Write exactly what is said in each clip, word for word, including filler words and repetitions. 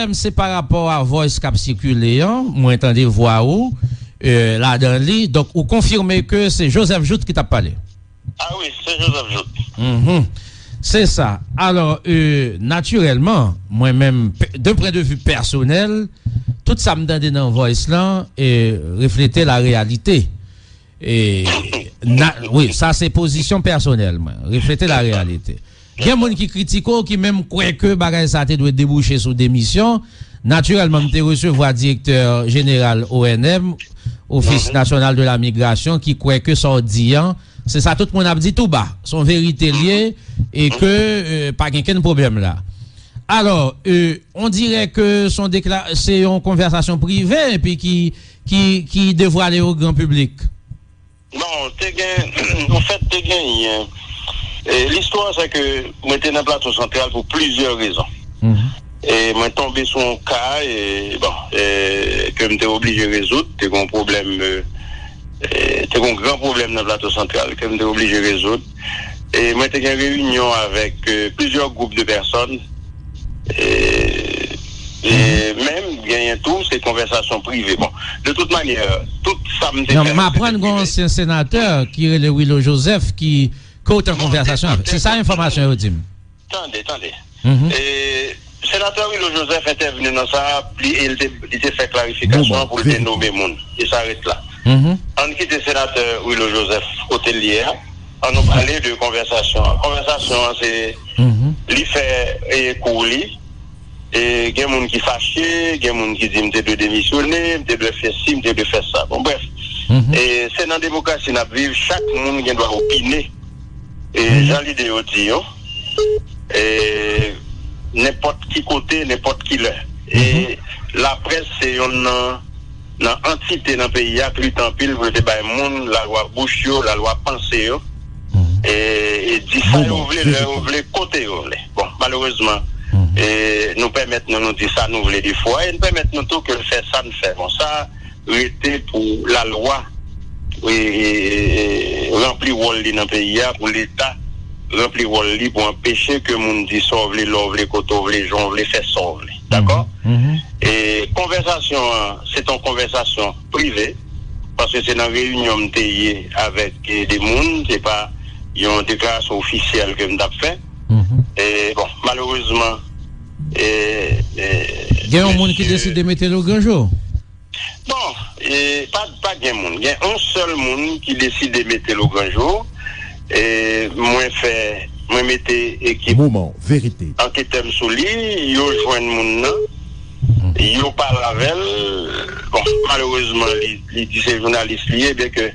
M, se pa rapò a voice k ap sikile an, mwen tande vwa ou, euh, ladan li. Donk, ou konfime ke se Joseph Jouthe ki t ap pale. Ah wi, se Joseph Jouthe. Mhm. Se sa. Alò, euh, natirèlman, mwen menm, pe-, de pwen de vi pèsonèl, tout sa m tande nan voice lan, e, reflete la réalité. E, na, wi, sa se pozisyon pèsonèl mwen. Reflete la réalité. Gen moun ki kritike w, ki menm kwè ke bagay sa te dwe debouche sou demisyon. Natirèlman, m te resevwa direktè jeneral O N M, Office National de la Migration, ki kwè ke sa w di an, se sa tout moun ap di tou ba. Se yon verite l ye, e ke, euh, pa gen kenn pwoblèm la. Alò, euh, on dirè ke se yon dekla-, se yon konvèsasyon prive, epi ki, ki, ki devwale o gran piblik. Bon, te gen, anfèt, te genyen. E, listwa, se ke mwen te nan Plato Santral pou plizyè rezon. Mhm. E mwen tonbe sou yon ka, e, bon, e, ke m te oblije rezoud. Te gen yon pwoblèm, e, e, te gen yon gran pwoblèm nan Plato Santral ke m te oblije rezoud. E mwen te gen reyinyon avèk, e, plizyè gwoup de pèsòn. E, e menm genyen tou, se konvèsasyon prive. Bon, de tout manyè, tout sa m te fè, m te fè prive. Non, m aprann gen yon ansyen senatè ki rele Willo Joseph ki, ke w te an konvèsasyon avè l. Se sa enfòmasyon yo di m. Tande, tande. Mhm. E, senatè Willo Joseph entèvni nan sa, li, e li te, li te fè klarifikasyon pou l te nonmen moun. E sa ret la. Mhm. Ann kite senatè Willo Joseph kote l ye a. Ann nou pale de konvèsasyon an. Konvèsasyon an, se li fè, e, kou li. E gen moun ki fache, gen moun ki di m te dwe demisyone, m te dwe fè si, m te dwe fè sa. Bon, brèf. Mhm. E se nan demokrasi n ap viv, chak moun gen dwa opine. E jan lide yo di yo, e nenpòt ki kote, nenpòt ki lè. E laprès se yonn nan, nan antite nan peyi a k lite anpil pou yo te bay moun lalwa bouch yo, lalwa panse yo, e, e di sa yo vle, lè yo vle, kote yo vle. Bon, malerezman, e, nou pèmèt nou, nou di sa nou vle defwa, e n pèmèt nou tou ke l fè sa n fè. Bon, sa rete pou lalwa, e, e, e, ranpli wòl li nan peyi a, pou Leta ranpli wòl li pou anpeche ke moun di sa w vle, lè w vle, kote w vle, jan w vle, fè sa w vle. Dakò? Mhm. E konvèsasyon an, se t on konvèsasyon prive, paske se nan reyinyon m te ye avèk, e, de moun, se pa yon deklarasyon ofisyèl ke m t ap fè. Mhm. E, bon, malerezman, e, e, gen yon moun ki deside mete l o gran jou? Bon, e, pa, pa gen moun. Gen yon sèl moun ki deside mete l o gran jou. E, mwen fè, mwen mete ekip anketè m sou li, yo jwenn moun nan, yo pale avè l. Bon, malerezman, li, li di se jounalis li ye, byenke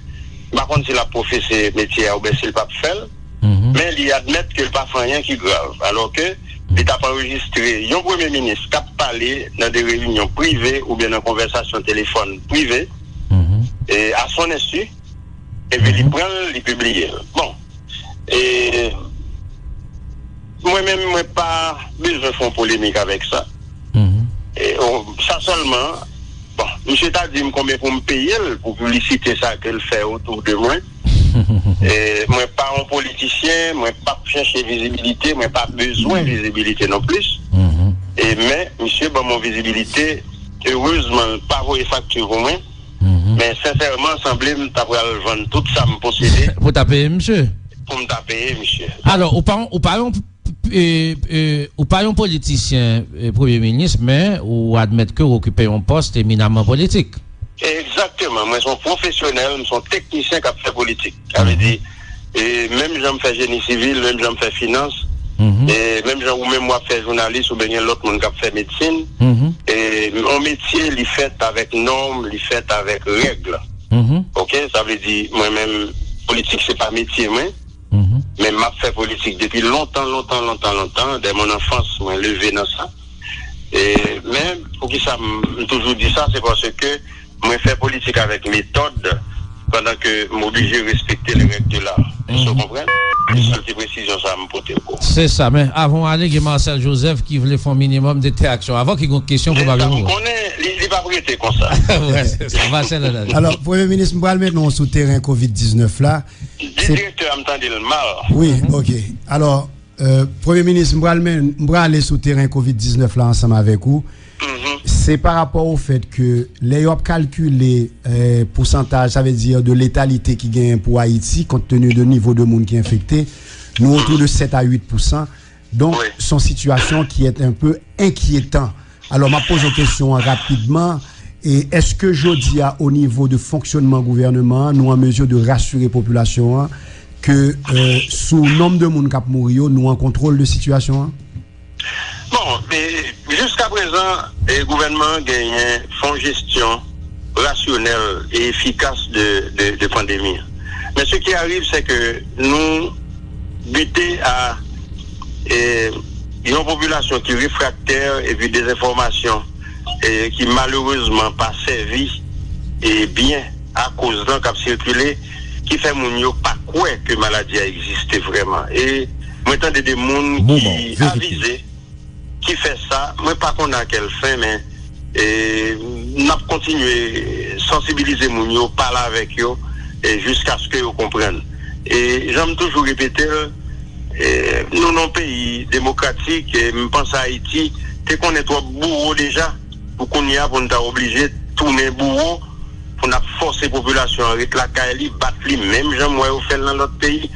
m pa konn si l ap pwofese metye a oubyen si l p ap fè l. Mhm. Men li admèt ke l pa fè anyen ki grav, alò ke li t ap anrejistre yon premye minis k ap pale nan de reyinyon prive oubyen nan konvèsasyon telefòn prive, mhm, e, à son insu, epi li, mhm, pran l, li pibliye l. Bon, e, mwen menm, mwen pa bezwen fè yon polemik avèk sa. Mhm. E, o, sa sèlman, bon, misye ta di m konbyen pou m peye l pou piblisite sa ke l fè otou de mwen. E, mwen pa yon politisyen, mwen p ap chèche vizibilite, mwen pa bezwen, mhm, vizibilite non plis. Mhm. E, men, misye ban m yon vizibilite, erezman, l pa voye fakti pou mwen. Mhm. Men, sensèman, sanble m ta pral vann tout sa m posede pou ta peye misye. Pou m ta peye misye. Alò, ou pa, ou pa yon e, e, ou pa yon politisyen, e, premye minis, men ou admèt ke w okipe yon pòs eminamman politik. Egzakteman. Mwen se yon pwofesyonèl, m se yon teknisyen k ap fè politik. Sa vle di, e, menm jan m fè jeni sivil, menm jan m fè finans, mhm, e menm jan ou menm w ap fè jounalis oubyen gen lòt moun k ap fè medsin, mhm, e yon metye, li fèt avèk nòm, li fèt avèk règ. Mhm. Oke? Sa vle di, mwen menm, politik se pa metye mwen. Mhm. Men m ap fè politik depi lontan, lontan, lontan, lontan. Dè mon anfans, mwen leve nan sa. E, men, poukisa m, m toujou di sa, se paske mwen fè politik avèk metòd, pandan ke m oblije respekte les règles de l'art. Èske w konprann? Se sèl ti presizyon sa a m pote pou ou. Se sa, men avan w ale, gen Marcel Joseph ki vle fè yon minimòm de entèraksyon. Avan ki gen yon kesyon, probableman. Deja, m konnen li, li p ap rete konsa. Wè, se sa. Marcel, ale. Alò, Premye Minis, m pral mennen w sou teren kovid diznèf la. Di direktè a m tande l mal. Wi, oke. Alò, euh, Premye Minis, m pral men, m pral ale sou teren kovid diznèf la ansanm avèk ou. Se pa rapò o fèt ke lè yo ap kalkile eh, pousantaj, sa vle di de letalite ki genyen pou Ayiti, kont tenu de nivo de moun ki enfekte, nou otou de sèt a uit pousan. Donk, se yon sitiyasyon ki est un peu enkyetan. Alò, m ap poze yon kesyon an rapidman. E èske jodi a, o nivo de fonksyonman gouvènman an, nou an mezi de rasire popilasyon an ke eh, sou nonb de moun k ap mouri yo, nou an kontwòl de sitiyasyon an? Bon, e, jiska prezan, e, gouvènman an genyen fon jesyon rasyonèl e efikas de, de, de pandemi an. Men ce qui arrive, c'est que nou bute a e, yon popilasyon ki refraktè epi dezenfòmasyon e, ki malerezman pa sèvi e, byen a koz lan k ap sikile, ki fè moun yo pa kwè ke maladi a egziste vrèman. E mwen tande de moun ki avize, ki fè sa, mwen pa konn a kèl fen, men e, n ap kontinye sansibilize moun yo, pale avèk yo e, jiskaske yo konprann. E jan m toujou repete l, e, nou nan yon peyi demokratik, e m panse Ayiti te konnen twòp bouro deja pou kounye a pou n ta oblije tounen bouro pou n ap fòse popilasyon an ret lakay li, bat li menm jan m wè yo fè l nan lòt peyi,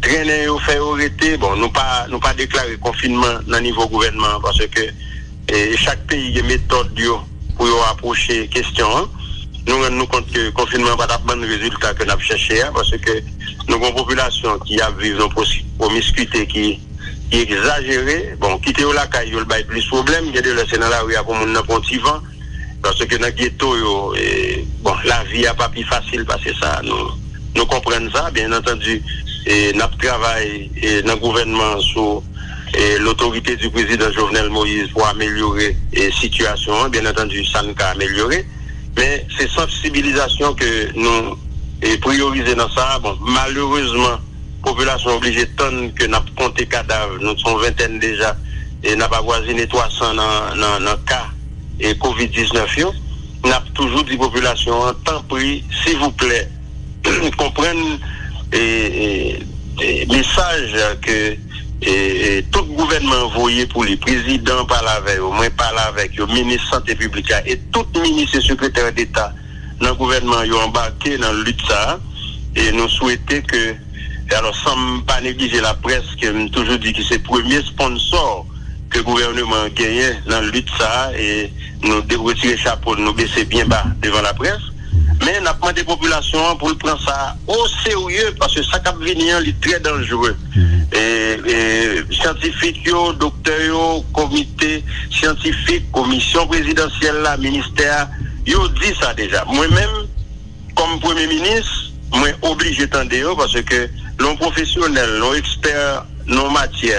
trennen yo, fè yo rete. Bon, nou pa, nou pa deklare konfinman nan nivo gouvènman an paske e, chak peyi gen metòd yo pou yo apwoche kesyon an. Nou rann nou kont ke konfinman an pa t ap ban n rezilta ke n ap chèche a paske nou gen yon popilasyon ki ap viv yon pwomiskite ki ki egzajere. Bon, kite yo lakay yo, l bay plis pwoblèm. Gen de lè se nan lari a pou moun nan pran yon ti van. Paske nan geto yo, e, bon, lavi a pa pi fasil pase sa. Nou, nou konprann sa, byen antandi, e, n ap travay e, nan gouvènman an sou e, l'autorité du président Jovenel Moïse pou amelyore e, sitiyasyon an. Byen antandi, sa n ka amelyore. Men se sansibilizasyon ke nou e, priyorize nan sa a. Bon, malerezman, popilasyon an oblije tann ke n ap konte kadav, nou se yon ventèn deja, e n ap avwazine twa san nan, nan, nan ka e kovid diznèf yo. N ap toujou di popilasyon an, tanpri, silvouplè, konprann e, e, e, mesaj ke e, e, tout gouvènman an voye pou li. Prezidan an pale avè yo, mwen pale avèk yo, minis sante piblik la, e tout minis e sekretè deta nan gouvènman an yo anbake nan lit sa a. E nou swete ke, e alò, san m pa neglije laprès, ke m toujou di ki se premye sponsò ke gouvèneman an genyen nan lit sa a, e nou de- retire chapo n, nou bese byen ba devan laprès. Men n ap mande popilasyon an pou l pran sa o serye, paske sa k ap vini an, li trè danjere. E, e, syantifik yo, doktè yo, komite syantifik, komisyon prezidansyèl la, ministè a, yo di sa deja. Mwen menm, kòm premye minis, mwen oblije tande yo, paske lè yon pwofesyonèl, lè yon ekspè nan yon matyè,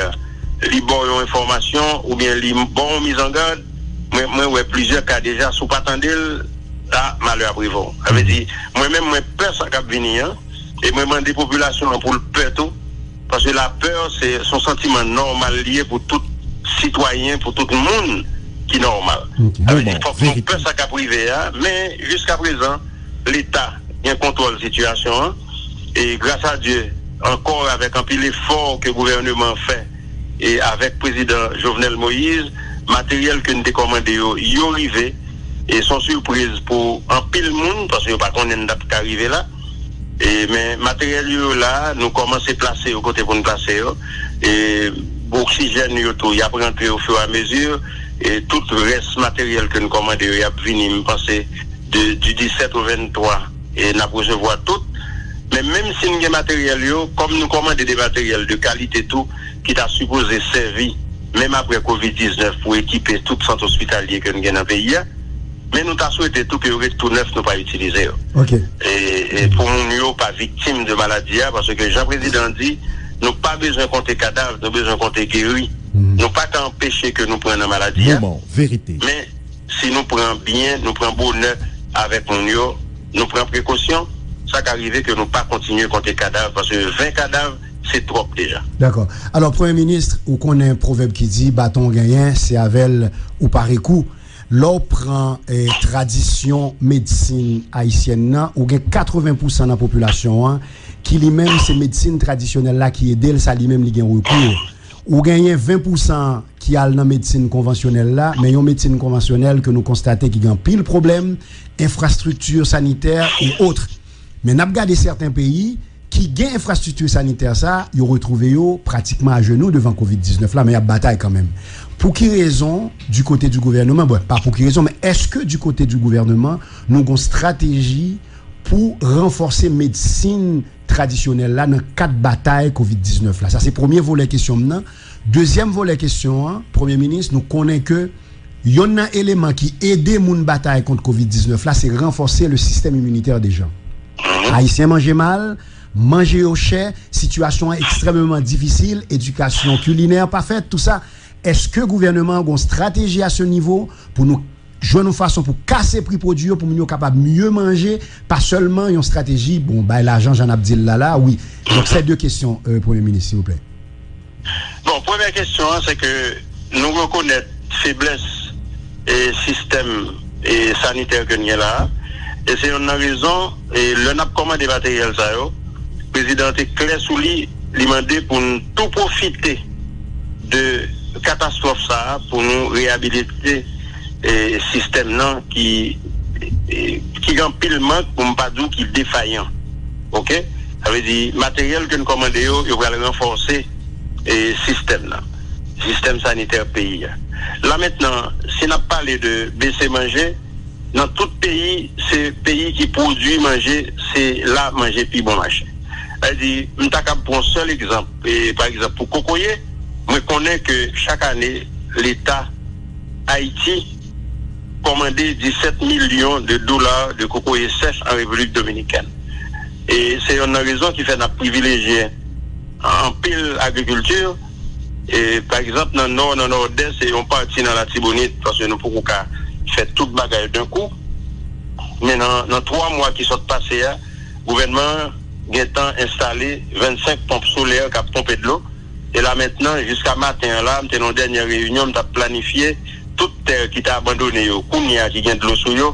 li ba w yon enfòmasyon oubyen li ba w yon mizangad, mwen, mwen wè plizyè ka deja, si w pa tande l, a, malè ap rive w. Sa vle di, mwen menm, mwen pè sa k ap vini an, e mwen mande popilasyon an pou l pè tou, paske lapè, se, se yon santiman nòmal li ye pou tout sitwayen, pou tout moun ki nòmal. Sa vle di, fòk nou pè sa k ap rive a, men jiska prezan, Leta gen kontwòl sitiyasyon an, e gras a Dye, ankò avèk anpil efò ke gouvèneman an fè, e avèk prezidan Jovenel Moïse, materyèl ke n te kòmande yo, yo rive, e se yon sipriz pou anpil moun, paske yo pa konnen n t ap ka rive la. E, men materyèl yo la, nou kòmanse plase yo kote pou n plase yo. E oksijèn yo tou, y ap rantre ofirameziman. E tout rès materyèl ke n kòmande yo, y ap vini, m panse, de, di disèt o venntwa, e n ap resevwa tout. Men menm si n gen materyèl yo, kòm nou kòmande de materyèl de kalite tou, ki ta sipoze sèvi, menm apre kovid diznèf, pou ekipe tout sant ospitalye ke n gen nan peyi a, men nou ta swete tou ke yo ret tou nèf, nou pa itilize yo. E, e pou moun yo pa viktim de maladi a, paske jan prezidan an di, nou pa bezwen konte kadav, nou bezwen konte geri. Nou pa ka anpeche ke nou pran nan maladi a. Men, si nou pran byen, nou pran bonè avèk moun yo, nou pran prekosyon, sa ka rive ke nou pa kontinye konte kadav, paske ven kadav, se twòp deja. Dakò. Alò, Premye Minis, ou konnen pwovèb ki di, baton w genyen, se avè l ou pare kou. Lè w pran eh, tradisyon medsin ayisyèn nan, ou gen katreven pousan nan popilasyon an ki li menm se medsin tradisyonèl la ki ede l, sa li menm li gen rekou. Ou genyen ven pousan ki al nan medsin konvansyonèl la, men yon medsin konvansyonèl ke nou konstate ki gen anpil pwoblèm, enfrastrikti sanitè e otre. Men n ap gade sèten peyi ki gen enfrastrikti sanitè sa, yo retwouve yo pratikman ajenou devan kovid diznèf la, men y ap batay kanmenm. Pou ki rezon, du côté du gouvernement, bon, pa pou ki rezon, men èske du côté du gouvernement, nou gon strateji pou ranfòse medsin tradisyonèl la nan kad batay kovid diznèf la? Sa se premye volè kesyon m nan. Dezyèm volè kesyon an, Premye Minis, nou konnen ke yonn nan eleman ki ede moun batay kont kovid diznèf la, se ranfòse le système immunitaire des gens. Ayisyen manje mal, manje yo chè, sitiyasyon an ekstrèmeman difisil, edikasyon kilinè pa fèt, tou sa. Èske gouvènman an gon strateji a se nivo pou nou jwenn yon fason pou kase pri pwodui yo, pou moun yo kapab mye manje, pa sèlman yon strateji, bon, bay lajan, jan n ap di l la, la, wi. Donk, se de kesyon, euh, Premye Minis, silvouplè. Bon, premyè kesyon an, se ke nou rekonèt feblès e sistèm e sanitè ke n gen la a. E se youn nan rezon, e lè n ap kòmande materyèl sa yo, prezidan an te klè sou li, li mande pou n tou pwofite de katastwòf sa a pou nou reyabilite e sistèm nan ki, e, ki gen anpil mank, pou m pa di w ki defayan. Oke? Sa vle di, materyèl ke n kòmande yo, yo pral ranfòse e sistèm nan, sistèm sanitè peyi a. La mentnan, si n ap pale de bese manje, nan tout peyi, se peyi ki pwodui manje, se la manje pi bon mache. Sa vle di, m ta kab pran yon sèl egzanp, e, pa egzanp, pou kokoye, mwen konnen ke chak ane, Leta Ayiti kòmande disèt milyon de dola de kokoye sèch an Repiblik Dominikèn. E se youn nan rezon ki fè n ap privilejye anpil agrikilti. E, pa egzanp, nan Nò, nan Nòdès, e yon pati nan Latibonit, paske nou poko ka fè tout bagay d'un coup. Men nan, nan twa mwa ki sot pase a, gouvènman an gentan enstale vennsenk ponp solè k ap ponpe dlo. E la mentnan, jiska maten an la, m te nan yon dènye reyinyon, m t ap planifye tout tè ki te abandone yo, kounye a ki gen dlo sou yo,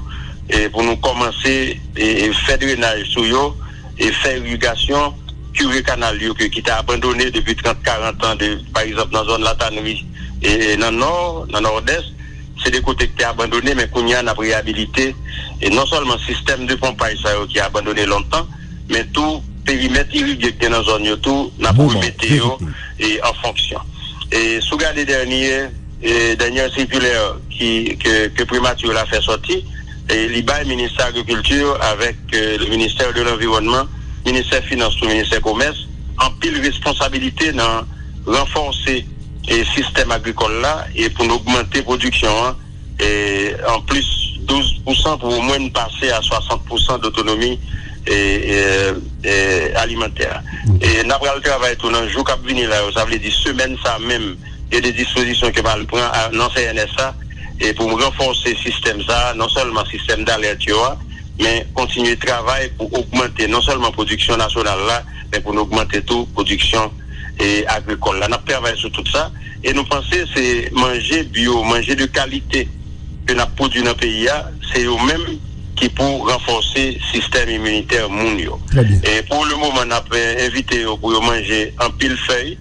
e pou nou kòmanse e, e fè drenaj sou yo, e fè irigasyon, kire kanal yo ke, ki te abandone depi trant, karant an, de, pa egzanp, nan zòn Latanri, e, e nan Nò, nan Nòdès, se de kote ki te abandone, men kounye a, n ap reyabilite, e non sèlman sistèm de ponpaj sa yo ki abandone lontan, men tou perimèt irige k gen nan zòn yo tou, n ap remete yo e, an fonksyon. E si w gade dènye, e, dènye sikilè ki, ke, ke primati la fè sòti, e li bay Ministè Agrikilti avèk, e, le Ministè de Lanviwònman, Ministè Finans tou, Ministè Komès, anpil responsabilite nan ranfòse, e, sistèm agrikòl la e pou n ogmante pwodiksyon an, e, an plis douz pousan pou omwen n pase a swasant pousan dotonomi, e, e, e, alimantè. E n ap pral travay tou nan jou k ap vini la yo, sa vle di semèn sa menm, gen de dispozisyon ke m al pran a, nan C N S A, e pou m ranfòse sistèm sa a, non sèlman sistèm dalèt yo a, men kontinye travay pou ogmante non sèlman pwodiksyon nasyonal la, men pou n ogmante tou pwodiksyon, e, agrikòl la. N ap travay sou tout sa, e nou panse se manje byo, manje de kalite ke n ap pwodui nan peyi a, se yo menm ki pou ranfòse sistèm iminitè moun yo. Trè byen. E pou le moman, n ap, e, envite yo pou yo manje anpil fèy,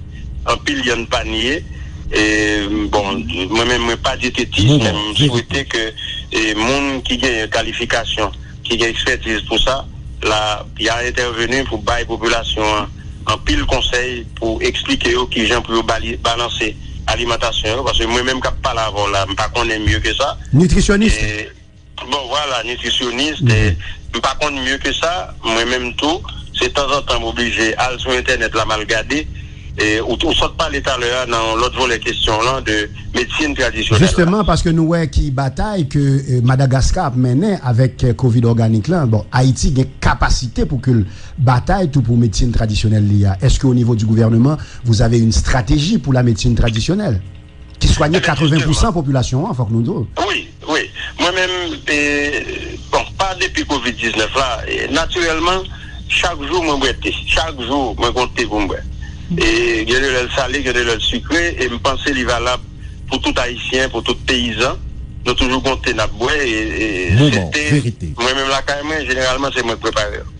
anpil yann panye. E, bon, mwen menm, mwen pa dyetetis, men m swete ke, e, moun ki gen kalifikasyon, ki gen ekspètiz pou sa, la, y a entèveni pou bay popilasyon an anpil konsèy, pou eksplike yo kijan pou yo bali-, balanse alimantasyon yo, paske mwen menm k ap pale avè w la, m pa konnen mye ke sa. Nitrisyonis. E, bon, vwala, nitrisyonis, e, m pa konn mye ke sa, mwen menm tou, se tanzantan m oblije al sou entènèt la, m al gade, e, ou, ou sot pale talè a nan yon lòt volè kesyon w lan de medsin tradisyonèl la. Jisteman, paske nou wè ki batay ke, e, Madagaska ap mennen avèk, e, kovid òganik lan. Bon, Ayiti gen kapasite pou ke l batay tou pou medsin tradisyonèl li a. Èske o nivo di gouvènman, vous avez une stratégie pour la médecine traditionnelle? Ki swanye katreven pousan popilasyon an, fòk nou di w. Wi, wi. Mwen menm, e, bon, pa depi kovid diznèf la, e, natirèlman, chak jou mwen bwè te. Chak jou mwen gon te pou m bwè. E, gen de lè l sale, gen de lè l sikre, e m panse li valab pou tout Ayisyen, pou tout peyizan. Nou toujou gon te n ap bwè, e, e se te, mwen menm lakay mwen, jeneralman, se mwen k prepare l.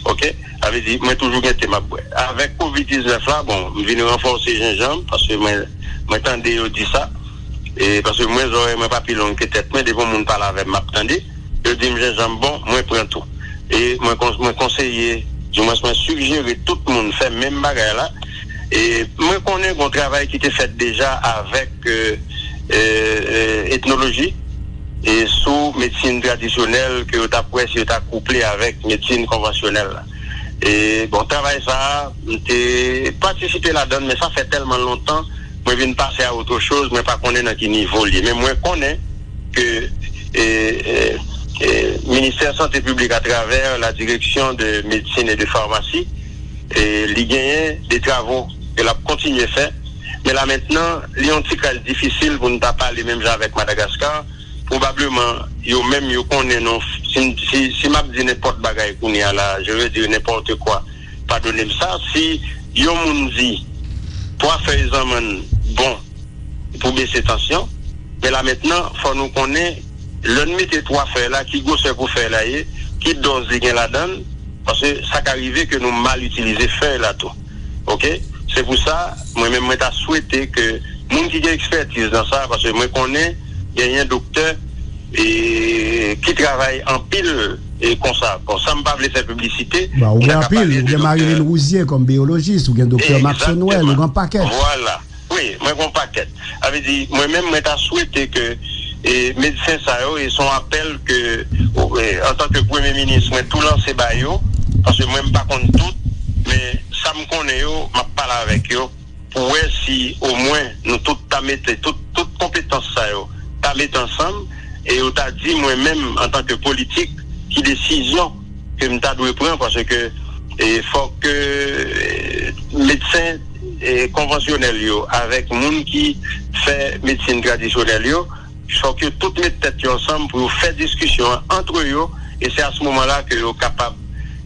Ok? Sa vle di, mwen toujou gen te m ap bwè. Avèk kovid diznèf la, bon, m vin ranfòse jenjanm, paske mwen, mwen tande yo di sa. E paske mwen, zòrèy mwen pa pi long ke tèt mwen, depi yon moun pale avè m, m ap tande. Yo di m jenjanm bon, mwen pran tou. E mwen, mwen konseye, dimwens mwen sijere tout moun fè menm bagay la. E mwen konnen gen yon travay ki te fèt deja avèk e, e, e, etnoloji e sou medsin tradisyonèl ke yo t ap wè si yo ta kouple avèk medsin konvansyonèl la. E, bon, travay sa a, m te patisipe ladan l, men sa fè tèlman lontan, mwen vin pase a otre choz, mwen pa konnen nan ki nivo l ye. Men mwen konnen ke e, e, e, Ministè Sante Piblik atravè la Direction de Médecine et de Pharmacie, e, li genyen de travo ke l ap kontinye fè. Men la mentnan, li yon ti kras difisil pou n ta pale menm jan avèk Madagaskar. Pwobableman, yo menm yo konnen non, si, si, si m ap di nenpòt bagay kounye a la, je veux dire n'importe quoi, padone m sa, si yon moun di twa fèy zanmann bon pou bese tansyon, men la mentnan, fò nou konnen, lè n mete twa fèy la, ki gwosè pou fèy la ye, ki dòz li gen ladan l, paske sa ka rive ke nou mal itilize fèy la tou. Ok? Se pou sa, mwen menm, mwen ta swete ke moun ki gen ekspètiz nan sa, paske mwen konnen genyen doktè e, ki travay anpil e konsa. Bon, sa m pa vle fè piblisite, Ba, ou gen anpil, ou gen Marilyn Rouzier kòm biyolojis, ou gen doktè Max Noël, ou gen pakèt. Vwala. Wi, mwen gen yon pakèt. Sa vle di, mwen menm, mwen ta swete ke e, medsen sa yo, e se yon apèl ke, e, antanke premye minis, mwen tou lanse ba yo, paske mwen, m pa konn tout, men sa m konnen yo, m ap pale avèk yo, pou wè si omwen nou tout ta mete, tout, tout konpetans sa yo, ta mete ansanm, e yo ta di mwen menm, antanke politik, ki desizyon ke m ta dwe pran, paske, e, fòk ke, e, medsen, e, konvansyonèl yo, avèk moun ki fè medsin tradisyonèl yo, fòk yo tout met tèt yo ansanm pou yo fè diskisyon an antre yo, e se a se moman la ke yo kapab,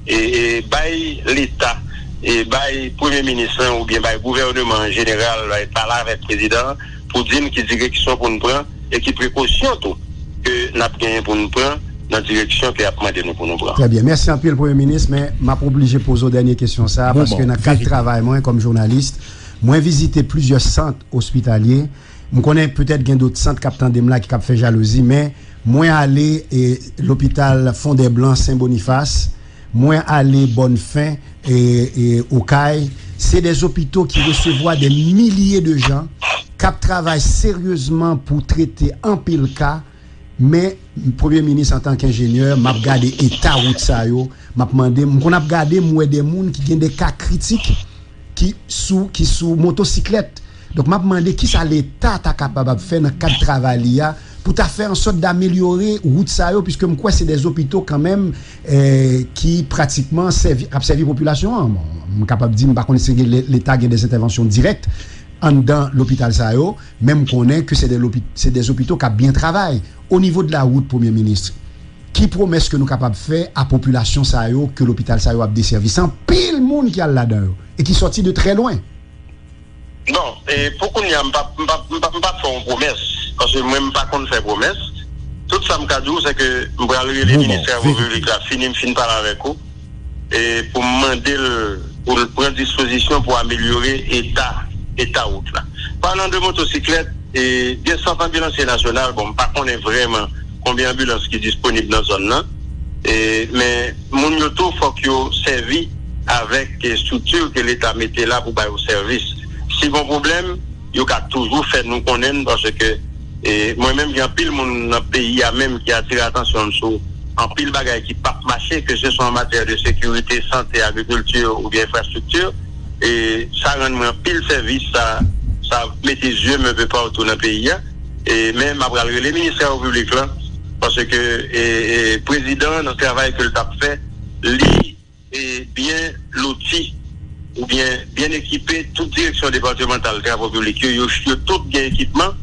e, e, bay Leta, e, bay premye minis lan, oubyen bay gouvèneman an jeneral, bay pale avèk prezidan an, pou di n ki direksyon pou n pran, e ki prekosyon tou ke n ap genyen pou n pran nan direksyon ke y ap mande nou pou nou pran. Trè byen. Mèsi anpil, Premye Minis, men m ap oblije poze w dènye kesyon sa a, paske nan kad travay mwen kòm jounalis, mwen vizite plizyè sant ospitalye. M konnen petèt gen dòt sant k ap tande m la ki k ap fè jalouzi, men mwen ale, e, lopital Fondèblan Sen Bonifas, mwen ale Bòn Fen, e, e, Okay. Se de opito ki resevwa de milye de jan, k ap travay seryezman pou trete anpil ka, men Premye Minis, antanke enjenyè, m ap gade eta wout sa yo, m ap mande, m konn ap gade, m wè de moun ki gen de ka kritik, ki sou, ki sou motosiklèt. Donk, m ap mande kisa Leta ta kapab ap fè nan kad travay li a pou ta fè ansòt damelyore wout sa yo, piske m kwè se de opito kanmenm, eh, ki pratikman sèvi, ap sèvi popilasyon an. Bon, m kapab di, m pa konnen si gen, Leta gen de entèvansyon dirèk anndan lopital sa yo, men m konnen ke se de lopi-, se de opito k ap byen travay. O nivo de la wout, Premye Minis, ki pwomès ke nou kapab fè a popilasyon sa yo ke lopital sa yo ap desèvi? Se anpil moun ki al ladan yo e ki sòti de trè lwen. Non, e pou kounye a, m p ap, m p ap, m p ap, m p ap fè yon pwomès, paske mwen, m pa konn fè pwomès. Tout sa m ka di w, se ke m pral rele Ministè Travay Piblik la, fini m fin pale avèk ou, e pou m mande l pou l pran dispozisyon pou amelyore eta, eta wout la. Palan de motosiklèt, e, gen sant anbilansye nasyonal, bon, m pa konnen vrèman konbyen anbilans ki disponib nan zòn nan, e, men moun yo tou, fòk yo sèvi avèk, e, estrikti ke Leta mete la pou ba yo sèvis. Si gen pwoblèm, yo ka toujou fè nou konnen, paske, e, mwen menm, gen anpil moun nan peyi a menm ki atire atansyon m sou anpil bagay ki p ap mache, ke se swa an matyè de sekirite, sante, agrikilti oubyen enfrastrikti. E sa rann mwen anpil sèvis, sa, sa mete zye m enpe patou nan peyi a. E, men m ap pral rele Ministè Travay Piblik lan, paske, e, e, prezidan an, nan travay ke l t ap fè, li e, byen loti oubyen byen ekipe tout direksyon depatmantal travo piblik yo, yo, yo tout gen ekipman.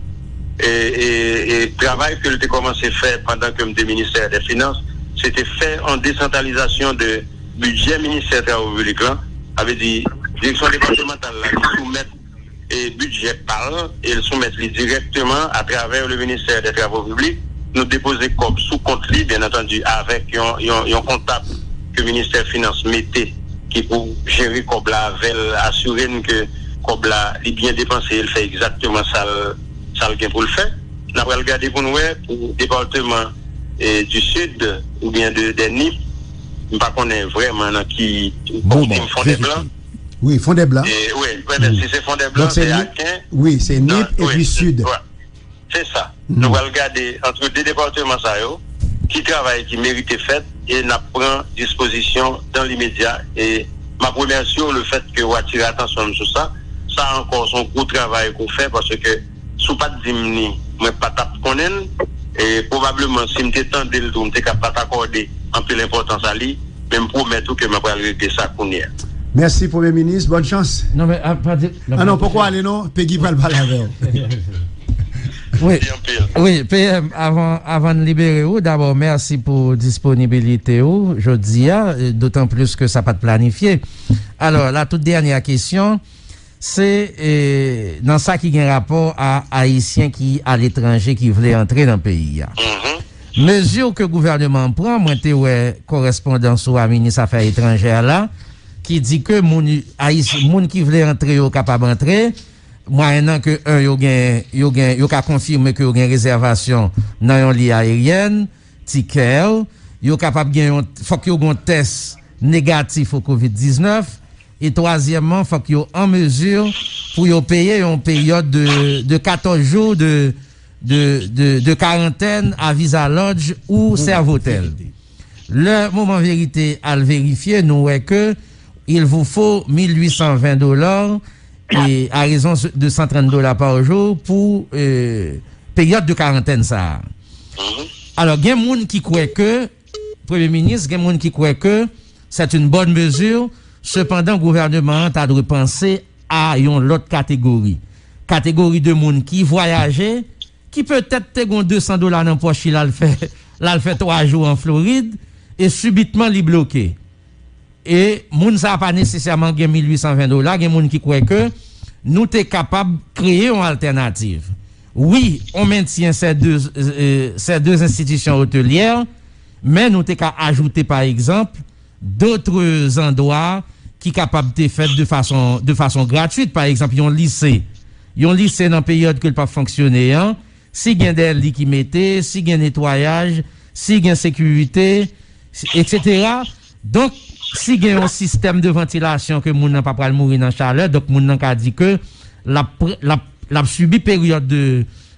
E, e, e travay ke l te kòmanse fè pandan ke m te ministè dè finans, se te fè yon desantralizasyon de bidjè ministè travo piblik lan. Sa vle di, direksyon depatmantal la, li soumèt e, bidjè pa l e l soumèt li dirèkteman atravè le ministè dè travo piblik. Nou depoze kòb sou kont li, byen antandi, avèk yon, yon, yon kontab ke Ministè Finans mete ki pou jere kòb la avè l, asire n ke kòb la li byen depanse e l fè egzakteman sa l, sa l gen pou l fè. N a pral gade pou n wè pou depatman e, di Sid oubyen de, de Nip, m pa konnen vrèman nan ki, bon, bon, Fondèb la. Wi, Fondèb la. E, wi, wi, men si se Fondèb la, se Aken. Wi, se Nip epi Sid. Se sa. Nou pral gade antre de depatman sa yo ki travay ki merite fèt e n ap pran dispozisyon dan limedya. E m ap remèsye w lefèt ke w atire atansyon m sou sa. Sa ankò se yon gwo travay ke w fè paske si w pa t di m ni, mwen pa t ap konnen l. E pwobableman si m te tande l tou, m te ka pa t akòde anpil enpòtans a li. Men m pwomèt ou ke m ap pral regle sa kounye a. Mèsi, Premye Minis. Bòn chans. Non, men, a, pa di, ah non, poko ale non. Peggy pral pale avè w. Wi, wi, P M, avan, avan n libere w, dabò, mèsi pou disponibilite w jodi a, dotan plis ke sa pa t planifye. Alò, la tout dènyè kesyon, se, e, nan sa ki gen rapò a Ayisyen ki aletranje ki vle antre nan peyi a. Mezi ke gouvèneman an pran, mwen te wè korespondans ou a minis afè etranjè la, ki di ke moun, Ayis-, moun ki vle antre yo kapab antre, mwayennan ke, en, yo gen, yo gen, yo ka konfime ke yo gen rezèvasyon nan yon liy ayeryèn, tikè, yo kapab gen yon, fòk yo gen yon tès negatif o kovid diznèf, e twazyèmman, fòk yo an mezi pou yo peye yon peryòd de, de katòz jou de, de, de, de karantèn a Visa Lodge ou Servotel. Lè Moman Verite al verifye, nou wè ke il vous faut mil uit san ven dola e a rezon de san trant dola pa jou pou, e, peryòd de karantèn sa a. Alò, gen moun ki kwè ke, Premye Minis, gen moun ki kwè ke c'est une bonne mesure, sepandan gouvèneman an ta dwe panse a yon lòt kategori. Kategori de moun ki vwayaje, ki petèt te gon de san dola nan pòch li, l al fè, l al fè twa jou an Florid, e sibitman li bloke. E moun sa a pa nesesèman gen mil uit san ven dola, gen moun ki kwè ke nou te kapab kreye yon altènativ. Wi, on mentyen sè de, e, sè de enstitisyon otelyè, men nou te ka ajoute, pa egzanp, dotre zandwa ki kapab te fèt de fason, de fason gratwit. Pa egzanp, yon lise. Yon lise nan peryòd ke l p ap fonksyone an, si gen de li ki mete, si gen netwayaj, si gen sekirite, etsetera. Donk, si gen yon sistèm de vantilasyon ke moun nan pa pral mouri nan chalè, donk moun nan ka di ke l ap pr-, l ap, l ap sibi peryòd de,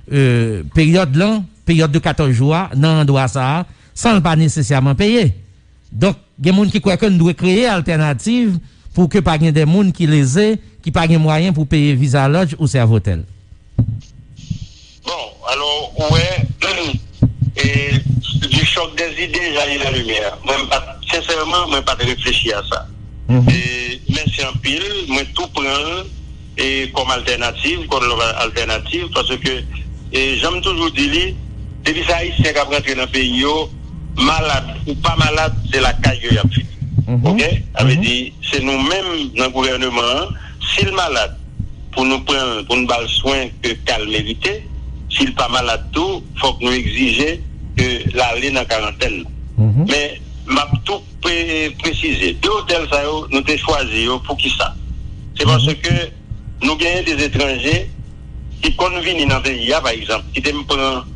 e, peryòd lan, peryòd de katòz jou a, nan andwa sa a, san l pa nesesèman peye. Donk, gen moun ki kwè ke n dwe kreye altènativ pou ke pa gen de moun ki leze, ki pa gen mwayen pou peye Visa Lodge ou Servotel. Bon, alò, ou wè, e, du choc des idées jaillit la lumière. Mwen, m pa t, sensèman, mwen pa t reflechi a sa. E, mèsi anpil, mwen tou pran l, e, kòm altènativ, kòm lòt altènativ, paske, e, jan m toujou di li, depi se Ayisyen k ap rantre nan peyi yo, malad ou pa malad, se lakay yo y ap vini. Oke? Sa vle di, se nou menm nan gouvèneman an, si l malad, pou nou pran l, pou n ba l swen ke ka l merite, si l pa malad tou, fòk nou egzije ke l ale nan karantèn nan. Men, m ap tou pre-, presize, de otèl sa yo, nou te chwazi yo pou ki sa? Se paske nou genyen de etranje ki konn vini nan peyi a, pa egzanp, kite m pran,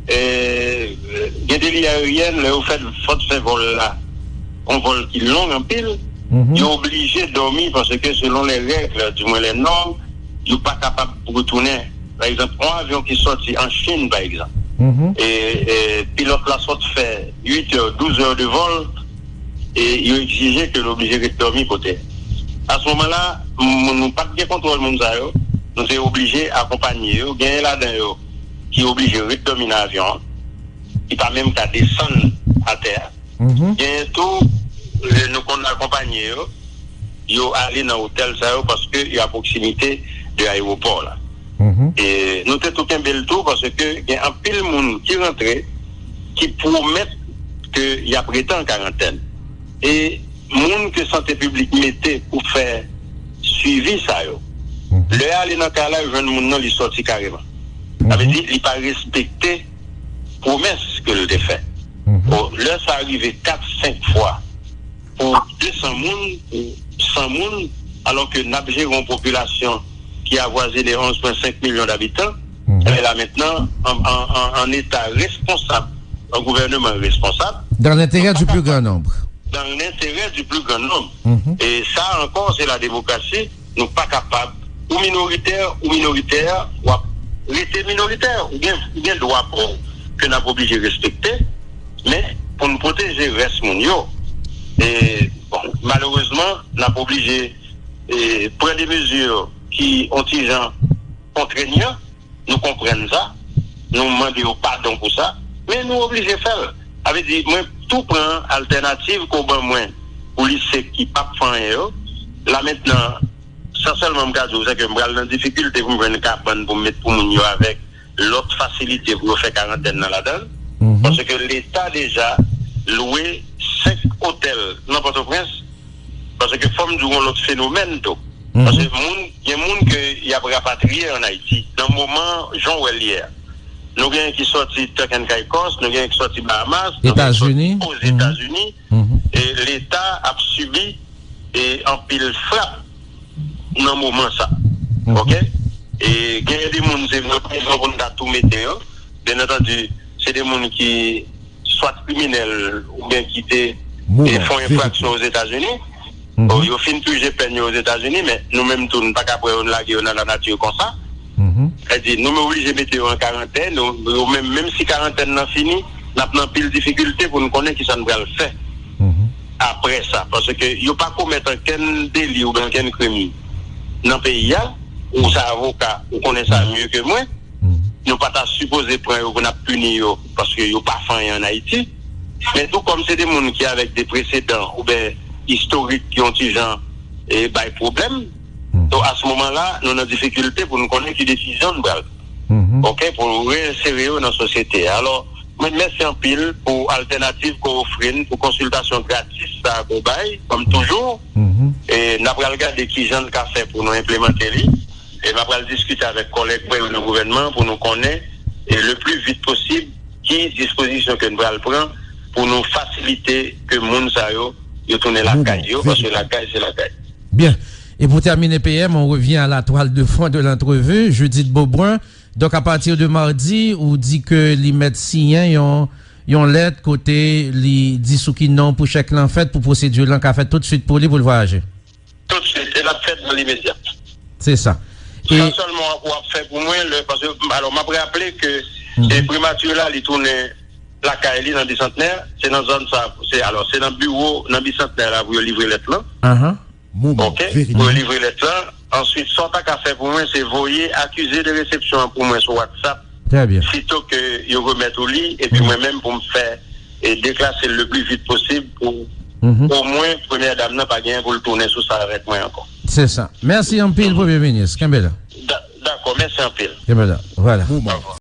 e, gen de liy ayeryèn, lè yo fè, fòk fè vòl la, yon vòl ki long anpil, yo oblije dòmi paske selon les règles, du moins les normes, yo pa kapab retounen. Pa egzanp, yon avyon ki sòti an Chin, pa egzanp, e, e, pilòt la sot fè uit è, douz è de vòl, e yo egzije ke l oblije ret dòmi kote. A se moman la, moun, nou pa t gen kontwòl moun sa yo, nou te oblije akonpanye yo. Genyen ladan yo ki oblije ret dòmi nan avyon an, ki pa menm ka desann atè a. Genyen tou, e, nou konn akonpanye yo, yo ale nan otèl sa yo paske yo a pwoksimite de ayewopò la. E nou te tou kenbe l tou paske gen anpil moun ki rantre ki pwomèt ke y ap rete an karantèn. E moun ke sante piblik mete pou fè swivi sa yo, lè y ale nan kay la, yo jwenn moun nan, li sòti kareman. Sa vle di, li pa respekte pwomès ke l te fè. Bon, lè sa rive kat, senk fwa, san moun, san moun, alò ke n ap jere yon popilasyon ki avwazine onz pwen senk milyon dabitan, mhm, e la mentnan, an, an, an, an eta responsab, an gouvèneman responsab. Dans l'intérêt du plus grand nombre. Dans l'intérêt du plus grand nombre. Mhm. E sa ankò, se la demokrasi. Nou pa kapab, ou minoritè, ou minoritè, w ap rete minoritè. Ou gen, ou gen dwa pa w ke n ap oblije respekte, men pou n pwoteje rès moun yo, e, bon, malerezman, n ap oblije, e, pran de mezi ki on ti jan kontrenyan. Nou konprann sa, nou mande yo padon pou sa, men nou oblije fè l. Sa vle di, mwen tou pran altènativ ke w ban mwen pou lise ki p ap fè anyen yo. La mentnan, sa sèlman m ka di w, se ke m pral nan difikilte pou m jwenn kabann pou m met pou moun yo avèk lòt fasilite pou yo fè karantèn nan ladan l. Mhm. Paske Leta deja lwe senk otèl nan Pòtoprens. Paske fò m di w yon lòt fenomèn tou. Mhm. Paske moun, gen moun ke y ap rapatriye ann Ayiti nan moman jan w wè l ye a. Nou gen ki sòti Turk and Caicos, nou gen ki sòti Bahamas, nou gen ki sòti Etazini. Ozetazini. Mhm. E Leta ap sibi e anpil frap nan moman sa. Mhm. Oke? E gen de moun, se nan prizon pou n ta tou mete yo. Byen antandi, se de moun ki swa kriminèl oubyen ki te, moman, e fè yon enfraksyon Ozetazini. Mhm. Bon, yo fin pije pèn yo Ozetazini, men nou menm tou, nou pa ka pran yo, n lage yo nan lanati konsa. Mhm. Sa di, nou menm oblije mete yo an karantèn, nou, yo menm, menm si karantèn nan fini, n ap nan anpil difikilte pou n konnen kisa n pral fè, mhm, apre sa. Paske yo pa komèt okenn deli oubyen okenn krim nan peyi a, ou sa avoka, ou konnen sa, mhm, mye ke mwen. Mhm. Nou pa ta sipoze pran yo pou n ap pini yo, paske yo pa fè anyen ann Ayiti. Men tou kòm se de moun ki avèk de presedan oubyen istorik ki yon ti jan, e, bay pwoblèm, mhm, donk, a se moman la, nou nan difikilte pou nou konnen ki desizyon nou pral, mhm, oke, pou reinsere yo nan sosyete a. Alò, mwen mèsi anpil pou altènativ ke w ofri n, pou konsiltasyon gratis sa a ke w bay, kòm toujou. Mhm. E n ap pral gade ki jan n ka fè pou nou enplimante li. E m ap pral diskite avèk kòlèg mwen yo nan gouvènman pou nou konnen, e le pli vit posib, ki dispozisyon ke n pral pran pou nou fasilite ke moun sa yo, yo tounen lakay yo, paske lakay se lakay. Bien. Et pour terminer, P M, on revient à la toile de fond de l'entrevue, Judith Beaubrun. Donc, à partir de mardi, ou di ke li mèt siyen yon, yon lèt kote li di sou ki non pou chèk lan fèt, pou pwosedi lan ka fèt tout swit pou li, pou l vwayaje. Tout swit, e l ap fèt nan limedya. Se sa. Sa sèlman w ap fè pou mwen, lè, paske, alò, m ap raple ke, mhm, e, primati la, li tounen lakay li nan Bisantnè, se nan zòn sa, se, alò, se nan biwo nan Bisantnè la pou yo livre lèt lan. Ahan. Moman, oke, verite, pou yo livre lèt lan. Answit, sa w ta ka fè pou mwen, se voye akize de resepsyon an pou mwen sou WhatsApp. Trè byen. Sito ke yo remèt ou li, epi, mhm, mwen menm pou m fè e deklase l le pli vit posib pou, mhm, omwen premyè dam nan pa genyen pou l tounen sou sa avèk mwen ankò. Se sa. Mèsi anpil, Premye Minis. Kenbe la. Da-, dakò, mèsi anpil. Kenbe la. Vwala. Moman,